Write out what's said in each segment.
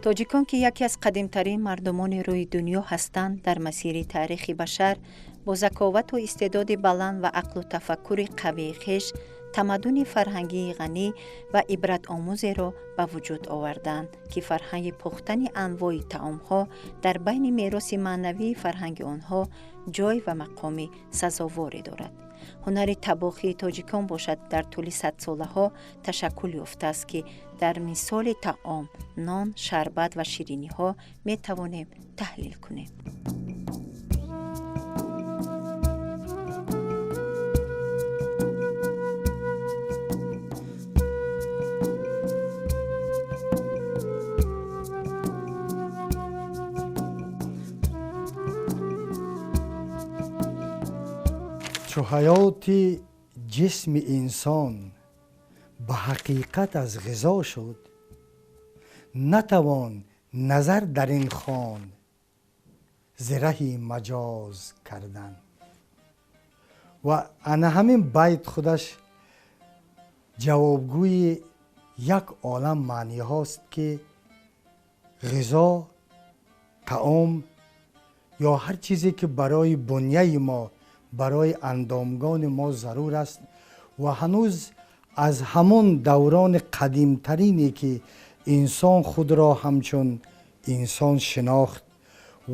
Тоҷикон, ки яке аз қадимтарин мардумони рӯи дунё ҳастанд, дар масири таърихи башар бо заковату истеъдоди баланд ва ақлу тафаккури қавии хеш тамаддуни фарҳангии ғанӣ ва ибратомӯзеро ба вуҷуд оварданд, ки фарҳанги пухтани анвои таомҳо дар байни мероси маънавии фарҳанги онҳо ҷой ва мақоми сазоворе дорад. Ҳунари табохии тоҷикон бошад, дар тӯли садсолаҳо ташаккул ёфтааст, ки дар мисоли таом, нон, шарбат ва шириниҳо метавонем таҳлил кунем. Чу ҳаёти ҷисми инсон ба ҳақиқат аз ғизо шуд, натавон назар дар ин хон зираҳи маҷоз кардан. Ва ана ҳамин байт худаш ҷавобгӯи як олам маъниҳост, ки ғизо, таом ё ҳар чизе ки барои бунёи мо, барои андомгони мо зарур аст ва ҳанӯз аз ҳамон даврони қадимтарине ки инсон худро ҳамчун инсон шинохт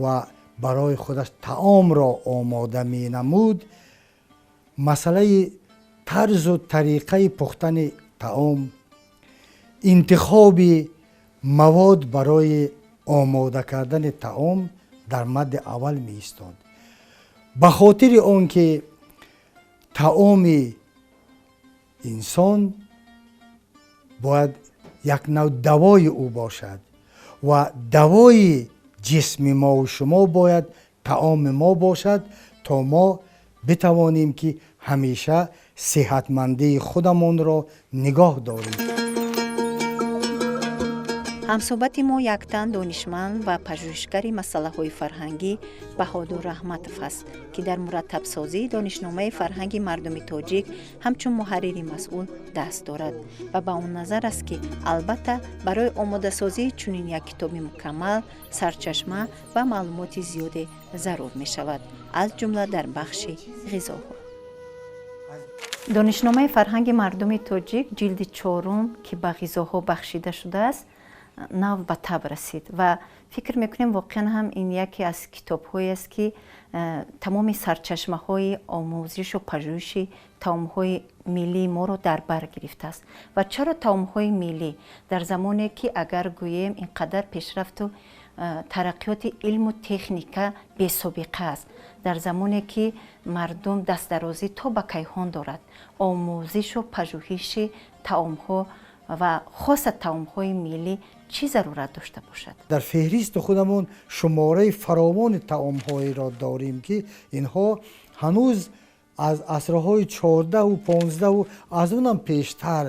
ва барои худаш таомро омода менамуд, масъалаи тарзу тариқаи пухтани таом, интихоби мавод барои омода кардани таом дар мадди аввал меистод. Ба хотири он ки таоми инсон бояд як нав давои ӯ бошад ва давои ҷисми мову шумо бояд таоми мо бошад, то мо битавонем ки ҳамеша сиҳатмандии худамонро нигоҳ дорем. Ҳамсӯҳбати мо яктан донишманд ва пажӯҳишгари масъалаҳои фарҳангӣ Баҳодур Раҳматов аст, ки дар мураттабсозии донишномаи фарҳанги мардуми тоҷик ҳамчун муҳаррири масъул даст дорад ва ба он назар аст, ки албатта барои омодасозии чунин як китоби мукаммал сарчашма ва маълумоти зиёде зарур мешавад, аз ҷумла дар бахши ғизоҳо. Донишномаи фарҳанги мардуми тоҷик ҷилди чорум, ки ба ғизоҳо бахшида шудааст, нав ба таб расид ва фикр мекунем, воқеан ҳам ин яке аз китобҳоест, ки тамоми сарчашмаҳои омӯзишу пажӯҳиши таомҳои миллии моро дар бар гирифтааст. Ва чаро таомҳои миллӣ дар замоне, ки агар гӯем ин қадар пешрафту тараққиёти илму техника бесобиқа аст, дар замоне ки мардум дастдарозӣ то ба кайҳон дорад, омӯзишу пажӯҳиши таомҳо ва хоса таомҳои миллӣ чӣ зарурат дошта бошад? Дар феҳристи худамон шумораи фаровони таомҳоеро дорем, ки инҳо ҳанӯз аз асрҳои 14-у 15-у аз онам пештар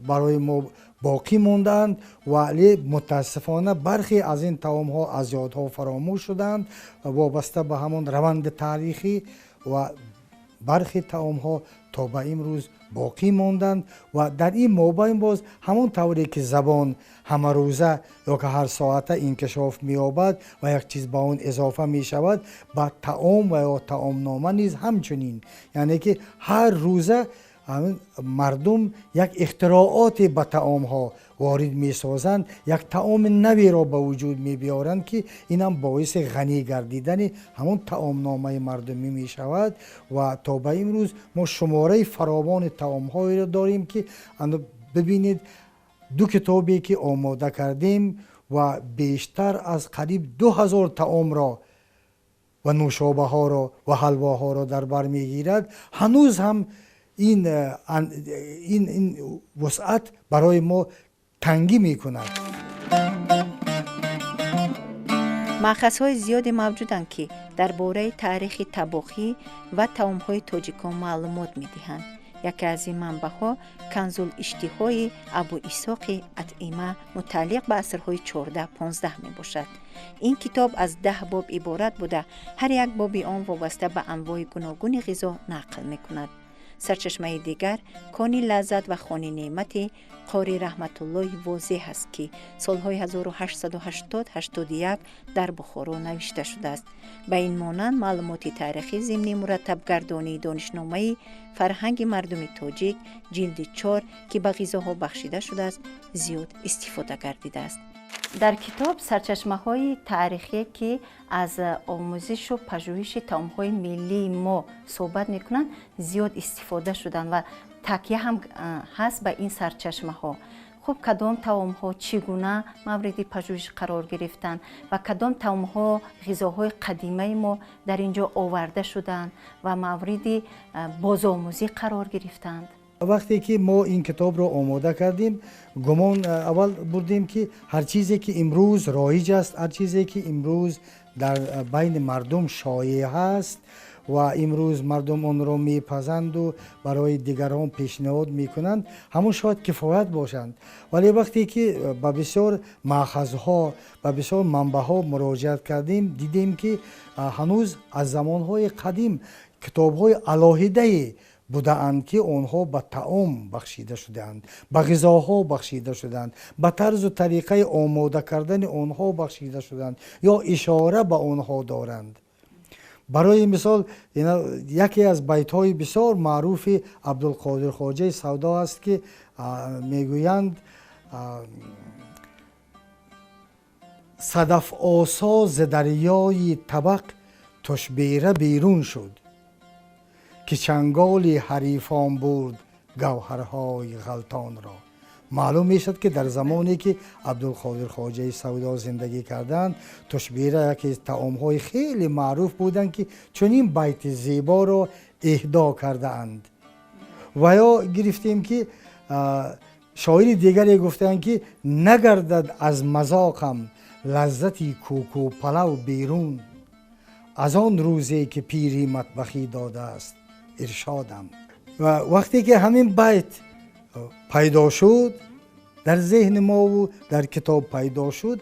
барои мо боқӣ мондаанд, вале мутаассифона бархе аз ин таомҳо аз ёдҳо фаромӯш шуданд вобаста ба ҳамон раванди таърихӣ, ва бархе таомҳо то ба имрӯз боқӣ монданд. Ва дар ин мобайн боз ҳамон тавре ки забон ҳамарӯза ё ки ҳар соата инкишоф меёбад ва як чиз ба он изофа мешавад, ба таом ва ё таомнома низ ҳамчунин, яъне ки ҳар рӯза мардум як ихтирооте ба таомҳо ворид месозанд, як таоми наверо ба вуҷуд мебиёранд, ки инам боиси ғанӣ гардидани ҳамон таомномаи мардумӣ мешавад. Ва то ба имрӯз мо шумораи фаровони таомҳоеро дорем, ки бибинед, ду китобе ки омода кардем ва бештар аз қариб 2000 таомро ва нӯшобаҳоро ва ҳалвоҳоро дар бар мегирад, ҳанӯз ҳам ин вусъат барои мо тангӣ мекунад. Маъхазҳои зиёде мавҷуданд, ки дар бораи таърихи табохӣ ва таомҳои тоҷикон маълумот медиҳанд. Яке аз ин манбаъҳо Канзул-иштиҳои Абу Исоқи Атъима мутааллиқ ба асрҳои 14-15 мебошад. Ин китоб аз 10 боб иборат буда, ҳар як боби он вобаста ба анвои гуногуни ғизо нақл мекунад. Сарчашмаи дигар Кони лаззат ва хони неъмати Қори Раҳматуллоҳи Возеҳ аст, ки солҳои 1880-81 дар Бухоро навишта шудааст. Ба ин монанд, маълумоти таърихӣ зимни мураттабгардонии донишномаи фарҳанги мардуми тоҷик, ҷилди 4, ки ба ғизоҳо бахшида шудааст, зиёд истифода гардидааст. Дар китоб сарчашмаҳои таърихие, ки аз омӯзишу пажӯҳиши таомҳои миллии мо суҳбат мекунанд, зиёд истифода шуданд ва такя ҳам ҳаст ба ин сарчашмаҳо. Хуб, кадом таомҳо чӣ гуна мавриди пажӯҳиш қарор гирифтанд ва кадом таомҳо, ғизоҳои қадимаи мо дар ин ҷо оварда шуданд ва мавриди бозомӯзӣ қарор гирифтанд? Вақте ки мо ин китобро омода кардем, гумон аввал бурдем, ки ҳар чизе ки имрӯз роиҷ аст, ҳар чизе ки имрӯз дар байни мардум шоеъ ҳаст ва имрӯз мардум онро мепазанду барои дигарон пешниҳод мекунанд, ҳамон шояд кифоят бошанд. Вале вақте ки ба бисёр маъхазҳо, ба бисёр манбаъҳо муроҷиат кардем, дидем, ки ҳанӯз аз замонҳои қадим китобҳои алоҳидае будаанд, ки онҳо ба таом бахшида шудаанд, ба ғизоҳо бахшида шудаанд, ба тарзу тариқаи омода кардани онҳо бахшида шуданд ё ишора ба онҳо доранд. Барои мисол, яке аз байтҳои бисёр маъруфи Абдулқодир Хоҷаи Савдо аст, ки мегӯянд: «Садафосо зи дарёи табақ тушбера берун шуд, ки чанголи ҳарифон бурд гавҳарҳои ғалтонро». Маълум мешавад, ки дар замоне ки Абдулқодир Хоҷаи Савдо зиндагӣ карданд, тушбера яке таомҳои хеле маъруф буданд, ки чунин байти зеборо эҳдо кардаанд. Ва ё гирифтем, ки шоири дигаре гуфтаанд, ки «Нагардад аз мазоқам лаззати кӯку палав берун, аз он рӯзе ки пири матбахӣ додааст иршодам». Ва вақте ки ҳамин байт пайдо шуд дар зеҳни мову дар китоб пайдо шуд,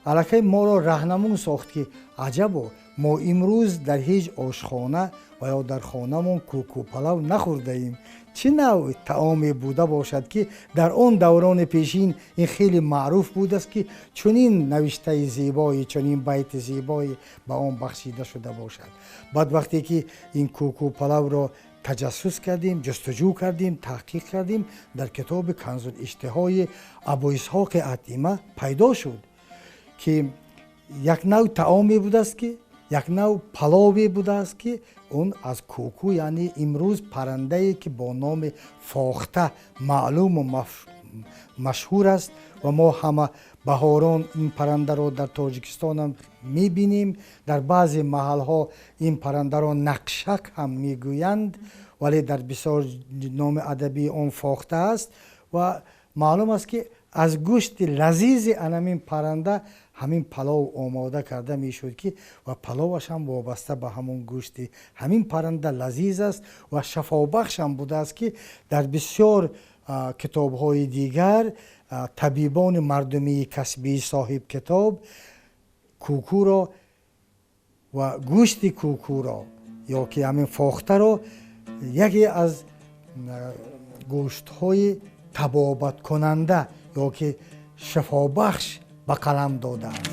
аллакай моро раҳнамун сохт, ки аҷабо, мо имрӯз дар ҳеҷ ошхона ва ё дар хонамон кӯкупалав нахӯрдаем. Чӣ навъ таоме буда бошад, ки дар он даврони пешин ин хеле маъруф будааст, ки чунин навиштаи зебое, чунин байти зебое ба он бахшида шуда бошад? Баъд вақте ки ин кӯкупалавро таҷассус кардем, ҷустуҷӯ кардем, таҳқиқ кардем, дар китоби Канзулиштиҳои Абуисҳоқи Атима пайдо шуд, ки як навъ таоме будааст, ки як навъ палове будааст, ки он аз кӯку, яъне имрӯз паррандае ки бо номи фохта маълуму машҳур аст ва мо ҳама баҳорон ин паррандаро дар Тоҷикистонам мебинем, дар баъзе маҳалҳо ин паррандаро нақшак ҳам мегӯянд, вале дар бисёр номи адабии он фохта аст. Ва маълум аст, ки аз гӯшти лазизи анамин парранда ҳамин палов омода карда мешуд, ки ва паловаш ҳам вобаста ба ҳамон гӯшти ҳамин парранда лазиз аст ва шафобахш ҳам будааст, ки дар бисёр китобҳои дигар табибони мардумии касбии соҳибкитоб кӯкуро ва гӯшти кӯкуро ё ки ҳамин фохтаро яке аз гӯштҳои табобаткунанда ё ки шифобахш ба қалам додаанд.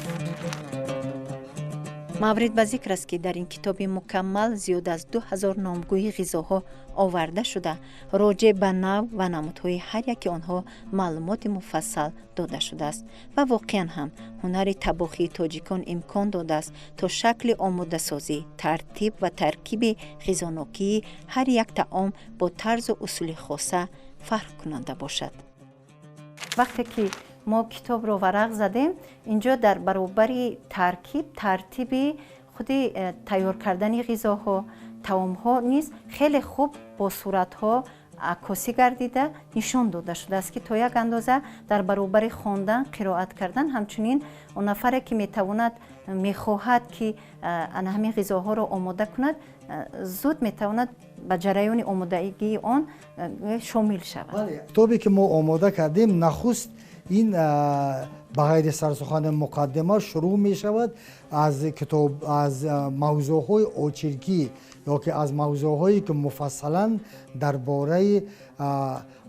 Маврид ба зикр аст, ки дар ин китоби мукаммал зиёд аз 2000 номгӯи ғизоҳо оварда шуда, роҷеъ ба навъ ва намудҳои ҳар яки онҳо маълумоти муфассал дода шудааст. Ва воқеан ҳам ҳунари табохии тоҷикон имкон додааст, то шакли омодасозӣ, тартиб ва таркиби ғизонокии ҳар як таом бо тарзу усули хоса фарқкунанда бошад. Вақте ки мо китобро варақ задем, инҷо дар баробари таркиб, тартиби худи тайёр кардани ғизоҳо, таомҳо низ хеле хуб бо суратҳо аккосӣ гардида нишон дода шудааст, ки то як андоза дар баробари хондан, қироат кардан, ҳамчунин он нафаре ки метавонад, мехоҳад, ки ана ҳамин ғизоҳоро омода кунад, зуд метавонад. ба ҷараёни омодагии он шомил шавад. Китобе ки мо омода кардем, нахуст ин ба ғайри сарсухани муқаддима шурӯъ мешавад аз китоб, аз мавзӯъҳои очеркӣ ё ки аз мавзӯъҳое ки муфассалан дар бораи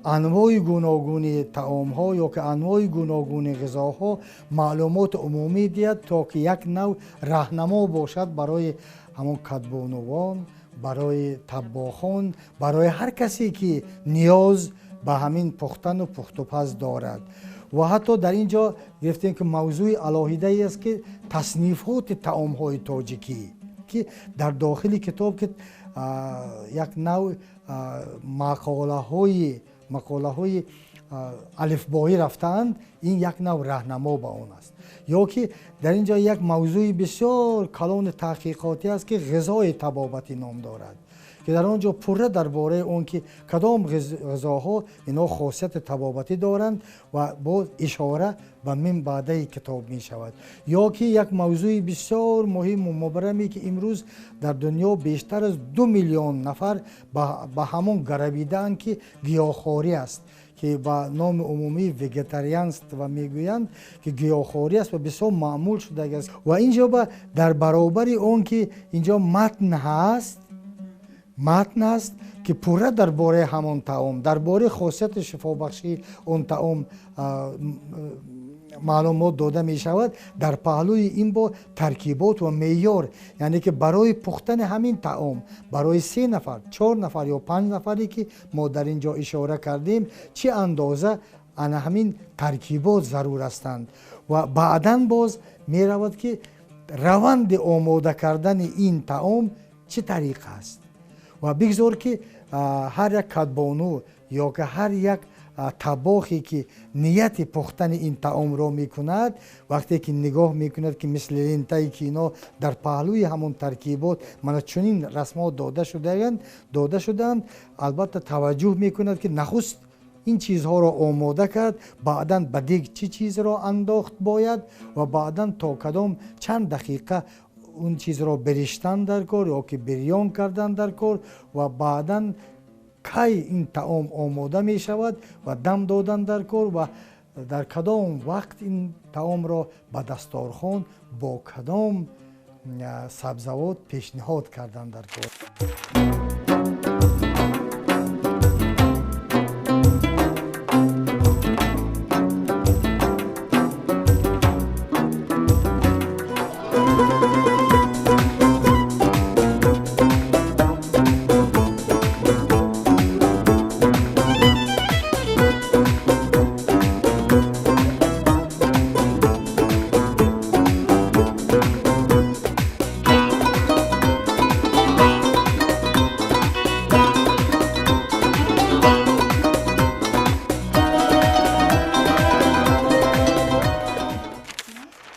анвои гуногуни таомҳо ё ки анвои гуногуни ғизоҳо маълумоти умумӣ диҳад, то ки як нав раҳнамо бошад барои ҳамон кадбонувон, барои таббохон, барои ҳар касе ки ниёз ба ҳамин пухтану пухтупаз дорад. Ва ҳатто дар ин ҷо гирифтем ки мавзӯи алоҳидае аст ки таснифоти таомҳои тоҷикӣ, ки дар дохили китоб ки як нав мақолаҳои алифбоӣ рафтаанд, ин як нав раҳнамо ба он аст. Ё ки дар ин ҷо як мавзӯи бисёр калони таҳқиқотӣ аст ки ғизои табобатӣ ном дорад, ки дар он ҷо пурра дар бораи он ки кадом ғизоҳо инҳо хосияти табобатӣ доранд ва боз ишора ба минбаъдаи китоб мешавад. Ё ки як мавзӯи бисёр муҳиму мубраме ки имрӯз дар дунё бештар аз 2 миллион нафар ба ҳамон гаравидаанд ки гиёҳхорӣ аст, ки ба номи умумӣ вегетарианство мегӯянд, ки гиёҳхорӣ аст ва бисёр маъмул шудааст. Ва ин ҷо дар баробари он ки ин ҷо матн ҳаст, матн аст ки пурра дар бораи ҳамон таом, дар бораи хосияти шифобахшии он таом маълумот дода мешавад, дар паҳлӯи ин бо таркибот ва меъёр, яъне ки барои пухтани ҳамин таом барои 3 нафар, 4 нафар ё 5 нафаре ки мо дар ин ҷо ишора кардем, чӣ андоза ана ҳамин таркибот зарур ҳастанд. Ва баъдан боз меравад ки раванди омода кардани ин таом чӣ тариқ аст. Ва бигзор ки ҳар як кадбону ё ки ҳар як табохе ки нияти пухтани ин таомро мекунад, вақте ки нигоҳ мекунад ки мисли лентае ки ино дар паҳлӯи ҳамон таркибот мана чунин расмҳо дода шудаанд, албатта таваҷҷӯҳ мекунад ки нахуст ин чизҳоро омода кард, баъдан ба дег чӣ чизро андохт бояд ва баъдан то кадом чанд дақиқа он чизро бериштан дар кор ё ки бирён кардан дар кор ва баъдан кай ин таом омода мешавад ва дам додан дар кор ва дар кадом вақт ин таомро ба дасторхон бо кадом сабзавот пешниҳод кардан дар кор.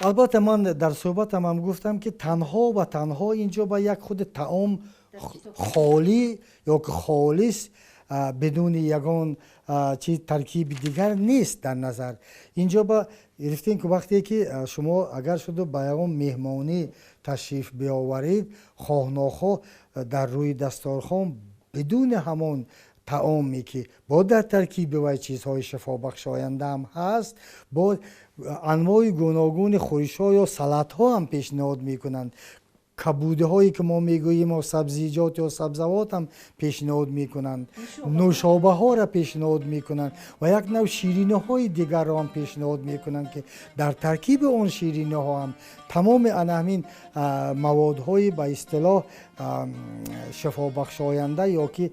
Албатта ман дар суҳбатам ҳам гуфтам ки танҳо ва танҳо ин ҷо ба як худи таом холӣ ё ки холис бидуни ягон чиз таркиби дигар нест дар назар. Ин ҷо ба гирифтем ки вақте ки шумо агар шуду ба ягон меҳмонӣ ташриф биёваред, хоҳ нохоҳ дар рӯи дасторхон бидуни ҳамон таоме ки бо дар таркиби вай чизҳои шифобахшоянда ҳам ҳаст, бо анвои гуногуни хӯришҳо ё салатҳо ҳам пешниҳод мекунанд, кабудиҳое ки мо мегӯем ё сабзиҷот ё сабзавот ҳам пешниҳод мекунанд, нӯшобаҳоро пешниҳод мекунанд ва як нав шириниҳои дигарро ҳам пешниҳод мекунанд ки дар таркиби он шириниҳо ҳам тамоми ана ҳамин маводҳои ба истилоҳ шифобахшоянда ё ки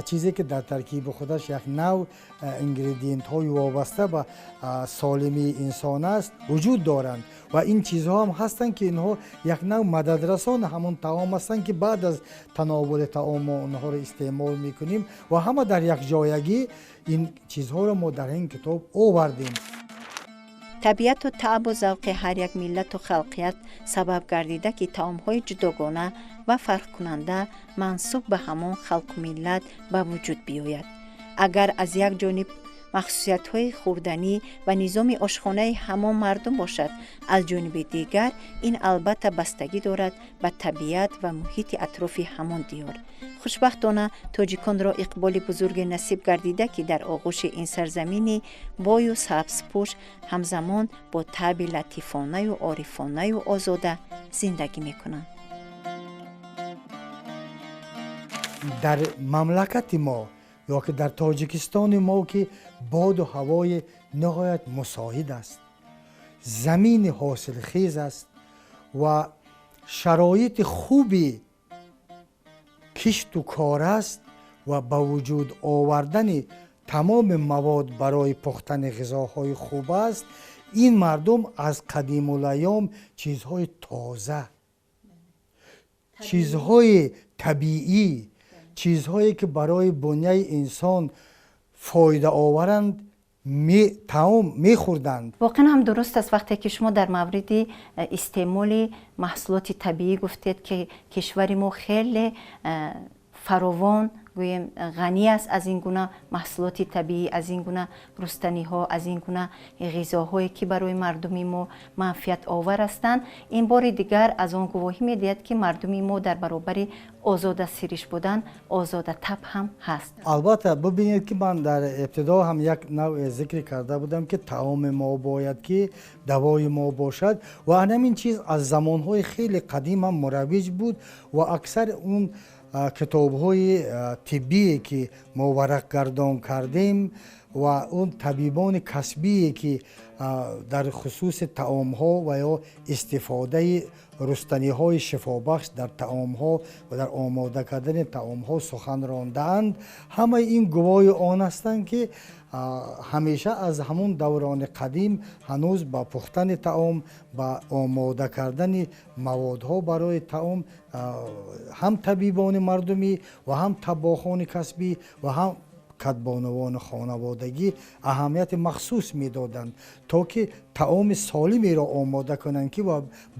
чизе ки дар таркиби худаш як нав ингредиентҳои вобаста ба солимии инсон аст вуҷуд доранд. Ва ин чизҳо ҳам ҳастанд ки инҳо як нав мададрасони ҳамон таом ҳастанд ки баъд аз тановули таом мо онҳоро истеъмол мекунем ва ҳама дар якҷоягӣ ин чизҳоро мо дар ин китоб овардем. Табиату таъбу завқи ҳар як миллату халқият сабаб гардида ки таомҳои ҷудогона ва фарқкунанда мансуб ба ҳамон халқу миллат ба вуҷуд биёяд. Агар аз як ҷониб махсусиятҳои хӯрданӣ ва низоми ошхонаи ҳамон мардум бошад, аз ҷониби дигар ин албатта бастагӣ дорад ба табиат ва муҳити атрофи ҳамон диёр. Хушбахтона, тоҷиконро иқболи бузурге насиб гардида, ки дар оғӯши ин сарзамини бою сабзпӯш ҳамзамон бо таъби латифонаю орифонаю озода зиндагӣ мекунанд. Дар мамлакати мо ё ки дар Тоҷикистони мо, ки боду ҳавои ниҳоят мусоид аст, замини ҳосилхез аст ва шароити хуби кишту кор аст ва ба вуҷуд овардани тамоми мавод барои пухтани ғизоҳои хуб аст, ин мардум аз қадимулайём чизҳои тоза, чизҳои табиӣ, чизҳое ки барои буняи инсон фоидаоваранд, таом мехӯрданд. Воқеан ҳам дуруст аст, вақте ки шумо дар мавриди истеъмоли маҳсулоти табиӣ гуфтед, ки кишвари мо хеле фаровон, гӯем, ғанӣ аст аз ин гуна маҳсулоти табиӣ, аз ин гуна рустаниҳо, аз ин гуна ғизоҳое, ки барои мардуми мо манфиатовар ҳастанд. Ин бори дигар аз он гувоҳӣ медиҳад, ки мардуми мо дар баробари озода сириш будан озодатаб ҳам ҳаст. Албатта, бибинед, ки ман дар ибтидо ҳам як навъе зикр карда будам, ки таоми мо бояд ки давои мо бошад ва ҳамин чиз аз замонҳои хеле қадим ҳам мураввиҷ буд ва аксар он китобҳои тиббие, ки мо варақгардон кардем, ва он табибони касбие, ки дар хусуси таомҳо ва ё истифодаи рустаниҳои шифобахш дар таомҳо ва дар омода кардани таомҳо сухан рондаанд, ҳамаи ин гувоҳи он ҳастанд, ки ҳамеша аз ҳамон даврони қадим ҳанӯз ба пухтани таом, ба омода кардани маводҳо барои таом ҳам табибони мардумӣ ва ҳам таббохони касбӣ ва ҳам кадбонувони хонаводагӣ аҳамияти махсус медоданд, то ки таоми солимеро омода кунанд, ки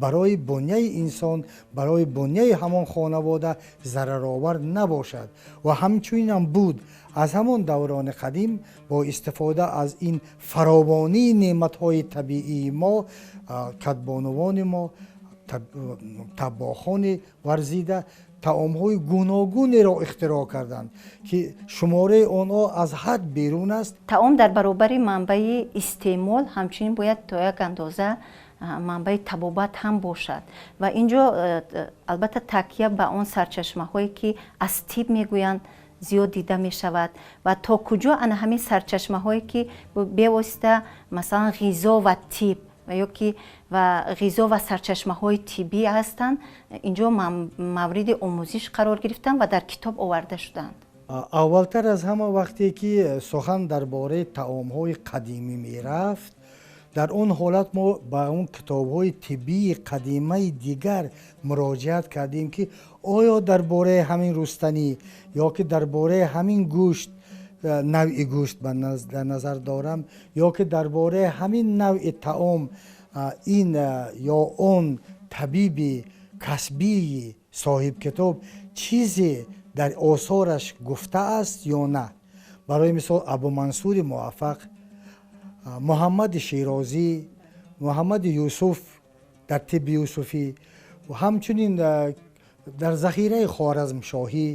барои буняи инсон, барои буняи ҳамон хонавода зараровар набошад. Ва ҳамчунинам буд. Аз ҳамон даврони қадим бо истифода аз ин фаровонии неъматҳои табиии мо, кадбонувони мо, таббохони варзида таомҳои гуногунеро ихтироъ карданд, ки шумораи онҳо аз ҳад берун аст. Таом дар баробари манбаи истеъмол ҳамчунин бояд то як андоза манбаи табобат ҳам бошад ва ин ҷо албатта такя ба он сарчашмаҳое, ки аз тиб мегӯянд, зиёд дида мешавад. Ва то куҷо ана ҳамин сарчашмаҳое, ки бевосита масалан ғизо ва тиб ва ё ки ва ғизо ва сарчашмаҳои тиббӣ ҳастанд, инҷо мавриди омӯзиш қарор гирифтанд ва дар китоб оварда шуданд? Аввалтар аз ҳама, вақте ки сухан дар бораи таомҳои қадимӣ мерафт, дар он ҳолат мо ба он китобҳои тиббии қадимаи дигар муроҷиат кардем, ки оё дар бораи ҳамин рустанӣ ё ки дар бораи ҳамин гӯшт, навъи гӯшт дар назар дорам, ё ки дар бораи ҳамин навъи таом ин ё он табиби касбии соҳибкитоб чизе дар осораш гуфтааст ё на. Барои мисол, Абумансури Муваффақ, Муҳаммади Шерозӣ, Муҳаммади Юсуф дар тибби юсуфӣ, ҳамчунин дар захираи Хоразмшоҳӣ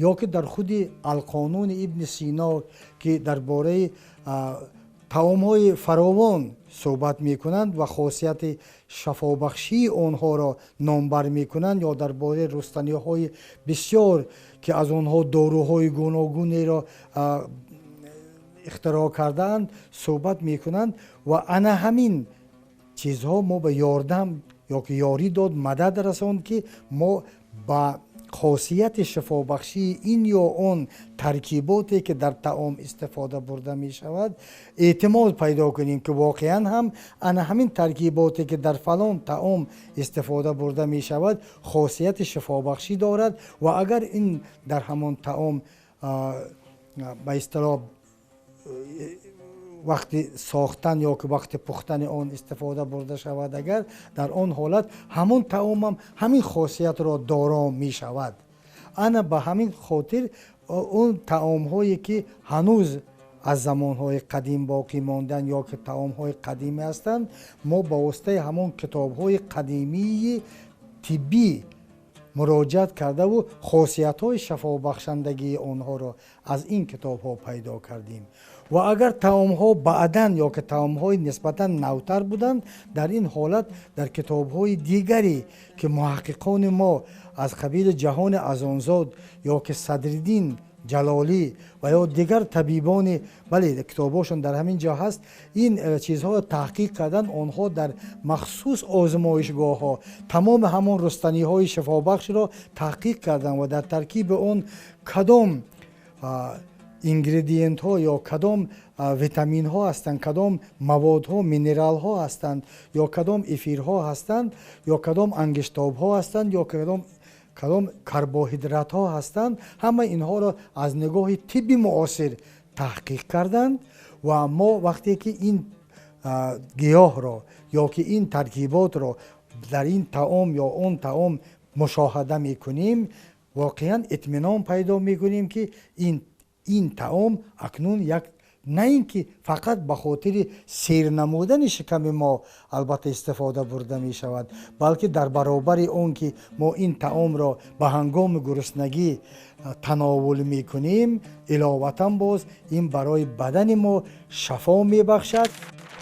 ё ки дар худи Алқонуни Ибни Сино, ки дар бораи таомҳои фаровон суҳбат мекунанд ва хосияти шафобахшии онҳоро номбар мекунанд, ё дар бораи рустаниҳои бисёр, ки аз онҳо доруҳои гуногунеро ихтироъ кардаанд, суҳбат мекунанд. Ва ана ҳамин чизҳо мо ба ёрдам ё ки ёрӣ дод, мадад расонд, ки мо ба хосияти шифобахшии ин ё он таркиботе, ки дар таом истифода бурда мешавад, эътимод пайдо кунем, ки воқеан ҳам ана ҳамин таркиботе, ки дар фалон таом истифода бурда мешавад, хосияти шифобахшӣ дорад ва агар ин дар ҳамон таом ба истилоҳ вақти сохтан ё ки вақти пухтани он истифода бурда шавад, агар дар он ҳолат ҳамон таомам ҳамин хосиятро доро мешавад. Ана ба ҳамин хотир он таомҳое, ки ҳанӯз аз замонҳои қадим боқӣ монданд ё ки таомҳои қадимӣ ҳастанд, мо ба воситаи ҳамон китобҳои қадимии тиббӣ Муроҷиат кардаву хосиятҳои шафобахшандагии онҳоро аз ин китобҳо пайдо кардем. Ва агар таомҳо баъдан ё ки таомҳои нисбатан навтар буданд, дар ин ҳолат дар китобҳои дигаре, ки муҳаққиқони мо аз қабили Ҷаҳони Азонзод ё ки Садриддин Ҷалолӣ ва ё дигар табибони, бале, китобҳошон дар ҳамин ҷо ҳаст, ин чизҳоро таҳқиқ кардан, онҳо дар махсус озмоишгоҳҳо тамоми ҳамон рустаниҳои шифобахшро таҳқиқ карданд ва дар таркиби он кадом ингредиентҳо ё кадом витаминҳо ҳастанд, кадом маводҳо, минералҳо ҳастанд, ё кадом эфирҳо ҳастанд, ё кадом ангиштобҳо ҳастанд, ё кадом карбоҳидратҳо ҳастанд, ҳама инҳоро аз нигоҳи тибби муосир таҳқиқ карданд. Ва мо вақте ки ин гиёҳро ё ки ин таркиботро дар ин таом ё он таом мушоҳада мекунем, воқеан итминон пайдо мекунем, ки ин таом акнун як на ин ки фақат ба хотири сер намудани шиками мо албатта истифода бурда мешавад, балки дар баробари он ки мо ин таомро ба ҳангоми гуруснагӣ тановул мекунем, иловатан боз ин барои бадани мо шафо мебахшад.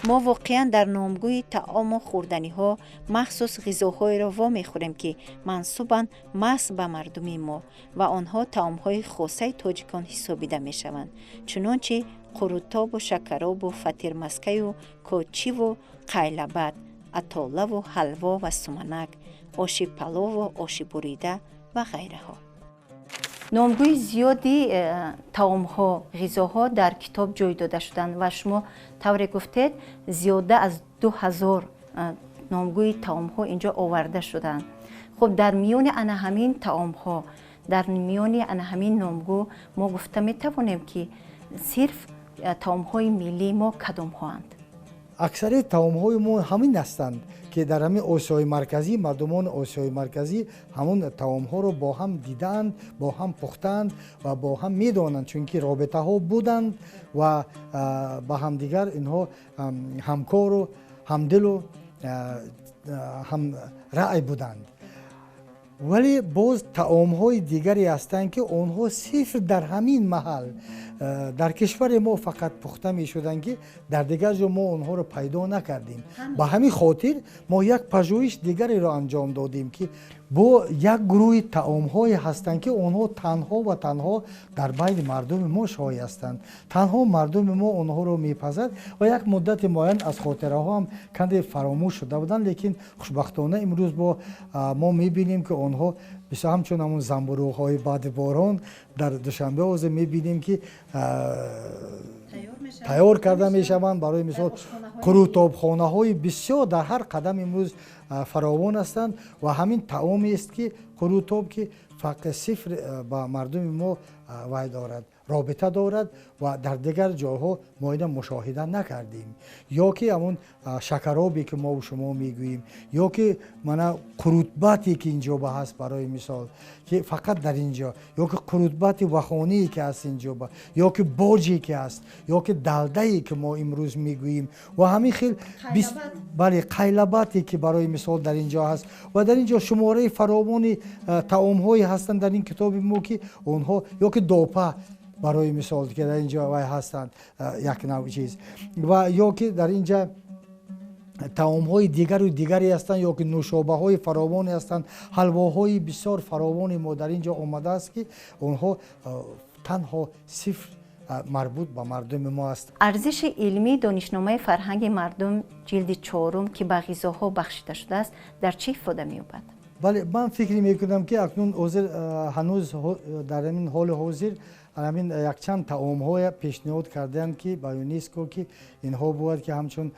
Мо воқеан дар номгӯи таому хӯрданиҳо махсус ғизоҳоеро вомехӯрем, ки мансубанд маҳз ба мардуми мо ва онҳо таомҳои хосаи тоҷикон ҳисобида мешаванд, чунончи қурутобу шакаробу фатирмаскаю кочиву қайлабат, атолаву ҳалво ва суманак, оши палову оши бурида ва ғайраҳо. Номгӯи зиёди таомҳо, ғизоҳо дар китоб ҷой дода шуданд ва шумо тавре гуфтед, зиёда аз 2000 номгӯи таомҳо инҷо оварда шуданд. Хуб, дар миёни ана ҳамин таомҳо, дар миёни ана ҳамин номгӯ мо гуфта метавонем, ки сирф таомҳои миллии мо кадомҳоанд? Аксарияти таомҳои мо ҳамин ҳастанд, ки дар ҳамин Осиёи Марказӣ мардумони Осиёи Марказӣ ҳамон таомҳоро бо ҳам дидаанд, бо ҳам пухтаанд ва бо ҳам медонанд, чунки робитаҳо буданд ва ба ҳамдигар инҳо ҳамкору ҳамдилу ҳамраъй буданд. Вале боз таомҳои дигаре ҳастанд, ки онҳо сирф дар ҳамин маҳал, дар кишвари мо фақат пухта мешуданд, ки дар дигар ҷо мо онҳоро пайдо накардем. Ба ҳамин хотир мо як пажӯҳиш дигареро анҷом додем, ки бо як гурӯҳи таомҳое ҳастанд, ки онҳо танҳо ва танҳо дар байни мардуми мо шоеъ ҳастанд, танҳо мардуми мо онҳоро мепазад ва як муддати муайян аз хотираҳо ҳам канде фаромӯш шуда буданд. Лекин хушбахтона имрӯз бо мо мебинем, ки онҳо бисёр ҳамчун ҳамун замбуруғҳои баъди борон дар Душанбе ҳозир мебинем, ки тайёр карда мешаванд. Барои мисол, қурутобхонаҳои бисёр дар ҳар қадам имрӯз фаровон ҳастанд ва ҳамин таомест, ки қурутоб, ки фақат сирф ба мардуми мо вай дорад, робита дорад ва дар дигар ҷойҳо мо ина мушоҳида накардем. Ё ки ҳамун шакаробе, ки мову шумо мегӯем, ё ки мана қурутбате, ки инҷо ба ҳаст, барои мисол, ки фақат дар инҷо, ё ки қурутбати вахоние, ки ҳаст инҷо ба, ё ки боҷе, ки ҳаст, ё ки далдае, ки мо имрӯз мегӯем ва ҳамин хел, бале, қайлабате, ки барои мисол дар инҷо ҳаст. Ва дар инҷо шумораи фаровони таомҳое ҳастанд дар ин китоби мо, ки онҳо, ё ки допа, барои мисол, ки дар инҷо вай ҳастанд, як навъ чиз, ва ё ки дар инҷа таомҳои дигару дигаре ҳастанд, ё ки нӯшобаҳои фаровоне ҳастанд, ҳалвоҳои бисёр фаровони мо дар инҷо омадааст, ки онҳо танҳо сирф марбут ба мардуми мо аст. Арзиши илмии Донишномаи фарҳанги мардум ҷилди чорум, ки ба ғизоҳо бахшида шудааст, дар чӣ ифода меёбад? Бале, ман фикр мекунам, ки акнун ҳозир ҳанӯз дар ҳамин ҳоли ҳозир ҳамин якчанд таомҳое пешниҳод кардаанд, ки ба ЮНЕСКО, ки инҳо бояд ки ҳамчун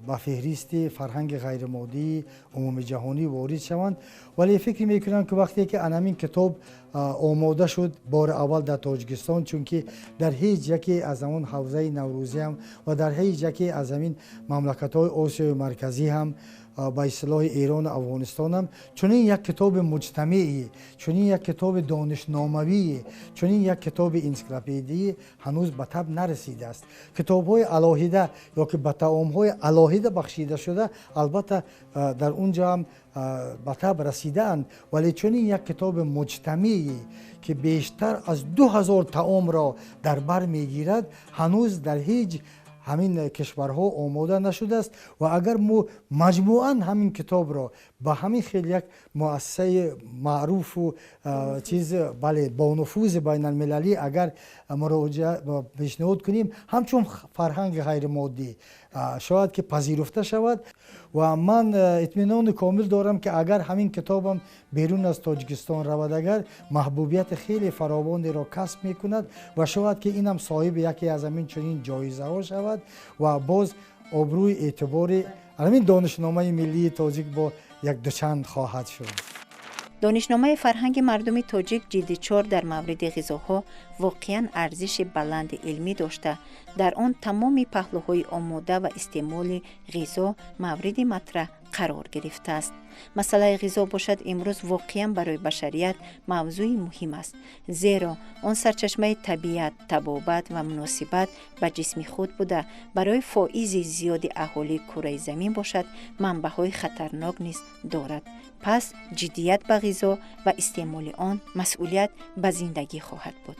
ба феҳристи фарҳанги ғайримоддии умумиҷаҳонӣ ворид шаванд. Вале фикр мекунам, ки вақте ки анамин китоб омода шуд бори аввал дар Тоҷикистон, чунки дар ҳеҷ яке аз ҳамон ҳавзаи наврӯзӣ ҳам ва дар ҳеҷ яке аз ҳамин мамлакатҳои Осиёи Марказӣ ҳам Ба истилоҳи Эрону Афғонистонам чунин як китоби муҷтамеӣ, чунин як китоби донишномавӣ, чунин як китоби энсиклопедӣ ҳанӯз ба таб нарасидааст. Китобҳои алоҳида ё ки ба таомҳои алоҳида бахшида шуда, албатта, дар он ҷо ҳам ба таб расидаанд, вале чунин як китоби муҷтамеӣ, ки бештар аз 2000 таомро дар бар мегирад, ҳанӯз дар ҳеҷ ҳамин кишварҳо омода нашудааст. Ва агар мо маҷмӯан ҳамин китобро ба ҳамин хел як муассисаи маъруфу чиз, бале, бонуфузи байналмилалӣ агар муроҷиа пешниҳод кунем ҳамчун фарҳанги ғайримоддӣ, шояд ки пазируфта шавад. Ва ман итминони комил дорам, ки агар ҳамин китобам берун аз Тоҷикистон равад, агар маҳбубияти хеле фаровонеро касб мекунад ва шояд ки инам соҳиби яке аз ҳамин чунин ҷоизаҳо шавад ва боз обрӯи эътибори ҳамин Донишномаи миллии тоҷик бо як дучанд хоҳад шуд. Донишномаи фарҳанги мардуми тоҷик, ҷилди чор, дар мавриди ғизоҳо воқеан арзиши баланди илмӣ дошта, дар он тамоми паҳлӯҳои омода ва истеъмоли ғизо мавриди матраҳ қарор гирифтааст. Масъалаи ғизо бошад, имрӯз воқеан барои башарият мавзӯи муҳим аст, зеро он сарчашмаи табиат, табобат ва муносибат ба ҷисми худ буда, барои фоизи зиёди аҳолии кураи замин бошад, манбаъҳои хатарнок низ дорад. Пас ҷиддият ба ғизо ва истеъмоли он масъулият ба зиндагӣ хоҳад буд.